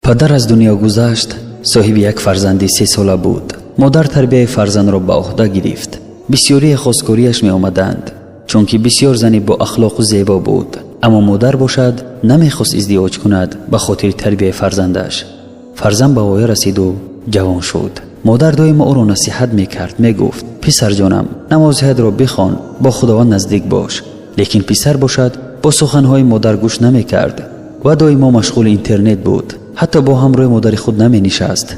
Падар аз дунё гузашт, соҳиби як фарзанди 3 сола буд. Модар тарбияи фарзандро ба уҳда гирифт. Бисёрие хосгориаш меомаданд, чунки бисёр зани бо ахлоқу зебо буд. Аммо модар бошад, намехост издивоҷ кунад ба хотири тарбияи фарзандаш. Фарзанд ба воя расиду ҷавон шуд. Модар доимо ӯро насиҳат мекард, мегуфт: «Писарҷонам, намозҳоятро бихон, бо Худованд наздик бош». Лекин писар бошад, бо суханҳои модар гӯш намекард ва доимо машғули интернет буд, ҳатто бо ҳамроҳи модари худ наменишаст.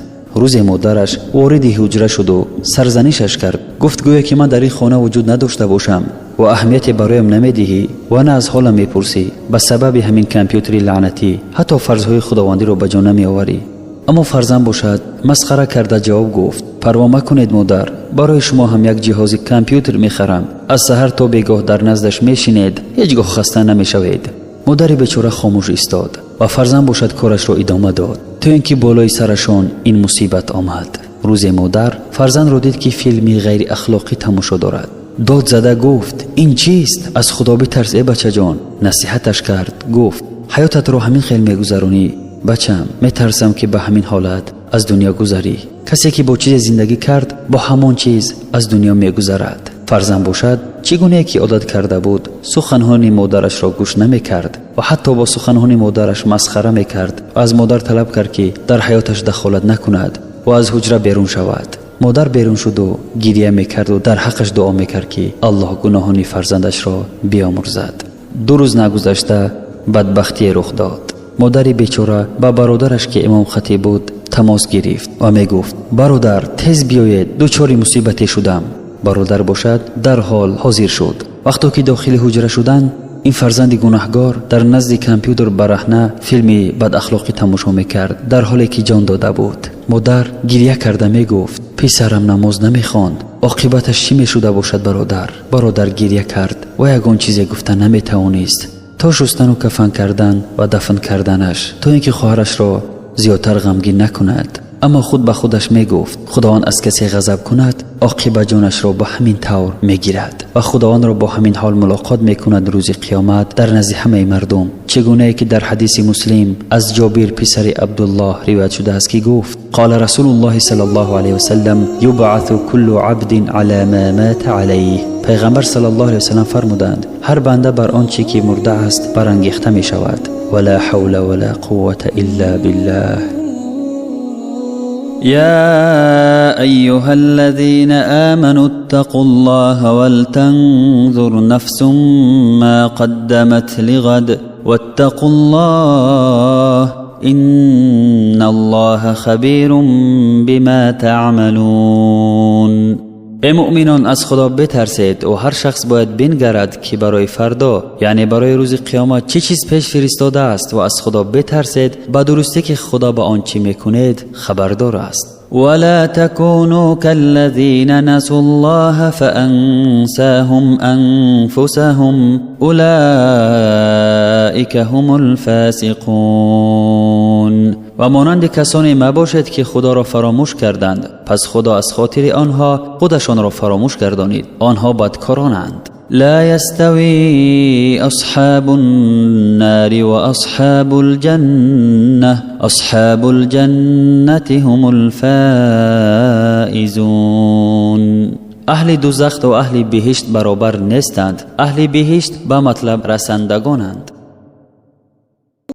Рӯзе модараш вориди ҳуҷра шуду сарзанишаш кард. Гуфт: «Гӯё ки ман дар ин хона вуҷуд надошта бошам ва аҳамияте бароям намедиҳӣ ва на аз ҳолам мепурсӣ. Ба сабаби ҳамин компютери лаънатӣ ҳатто фарзҳои худовандиро ба ҷо намеоварӣ». Аммо фарзанд бошад, масхара карда ҷавоб гуфт: «Парво макунед, модар, барои шумо ҳам як ҷиҳози компютер мехарам. Аз саҳар то бегоҳ дар наздаш мешинед, ҳеҷ гоҳ хаста намешавед». Модари бечора хомӯш истод ва фарзанд бошад, корашро идома дод, то ин ки болои сарашон ин мусибат омад. Рӯзе модар фарзандро дид, ки филми ғайриахлоқӣ тамошо дорад. Дод зада гуфт: «Ин чист? Аз Худо битарс, э бачаҷон». Насиҳаташ кард, гуфт: «Ҳаётатро ҳамин хел мегузаронӣ, бачам, метарсам, ки ба ҳамин ҳолат аз дунё гузарӣ. Касе ки бо чизе зиндагӣ кард, бо ҳамон чиз аз дунё мегузарад». Фарзанд бошад, чӣ гунае ки одат карда буд, суханҳои модарашро гӯш намекард ва ҳатто бо суханҳои модараш масхара мекард ва аз модар талаб кард, ки дар ҳаёташ дахолат накунад ва аз ҳуҷра берун шавад. Модар берун шуду гирия мекарду дар ҳаққаш дуо мекард, ки Аллоҳ гуноҳони фарзандашро биомӯрзад. 2 рӯз нагузашта бадбахтие рух дод. Модари бечора ба бародараш, ки имомхатиб буд, тамос гирифт ва мегуфт: «Бародар, тез биёед, дучори мусибате шудам». Бародар бошад, дарҳол ҳозир шуд. Вақто ки дохили ҳуҷра шуданд, ин фарзанди гунаҳгор дар назди компютер бараҳна филми бадахлоқӣ тамошо мекард, дар ҳоле ки ҷон дода буд. Модар гирья карда мегуфт: «Писарам намоз намехонд, оқибаташ чӣ мешуда бошад, бародар?» Бародар гирья кард ва ягон чизе гуфта наметавонист то шустану кафан кардан ва дафн карданаш, то ин ки хоҳарашро зиёдтар ғамгин накунад. Аммо худ ба худаш мегуфт: «Худованд аз касе ғазаб кунад, оқибат ҷонашро ба ҳамин тавр мегирад ва Худовандро бо ҳамин ҳол мулоқот мекунад рӯзи қиёмат дар назди ҳамаи мардум». Чӣ гунае ки дар ҳадиси Муслим аз Ҷобир писари Абдуллоҳ ривоят шудааст, ки гуфт: قال رسول الله صلى الله عليه وسلم: يبعث كل عبد على ما مات عليه. Пайғамбар صلى الله عليه وسلم фармуданд: «Ҳар банда бар он чӣ ки мурда аст, барангехта мешавад». ولا حول ولا قوة إلا بالله. يا أيها الذين آمنوا اتقوا الله ولتنظر نفس ما قدمت لغد واتقوا الله إن الله خبير بما تعملون. Эй муъминон, аз Худо битарсед ва ҳар шахс бояд бингарад, ки барои фардо, яъне барои рӯзи қиёмат, чӣ чиз пеш фиристодааст, ва аз Худо битарсед, ба дурустӣ ки Худо ба он чӣ мекунед хабардор аст. ولا تكونوا كالذين نسوا الله فأنساهم أنفسهم أولئك هم الفاسقون. Ва монанди касоне мабошед, ки Худоро фаромӯш карданд, пас Худо аз хотири онҳо худашонро фаромӯш гардонид. Онҳо бадкоронанд. لا يستوي أصحاب النار وأصحاب الجنة، أصحاب الجنة هم الفائزون. Аҳли дузах ва аҳли биҳишт баробар нестанд. Аҳли биҳишт ба матлаб расандагонанд.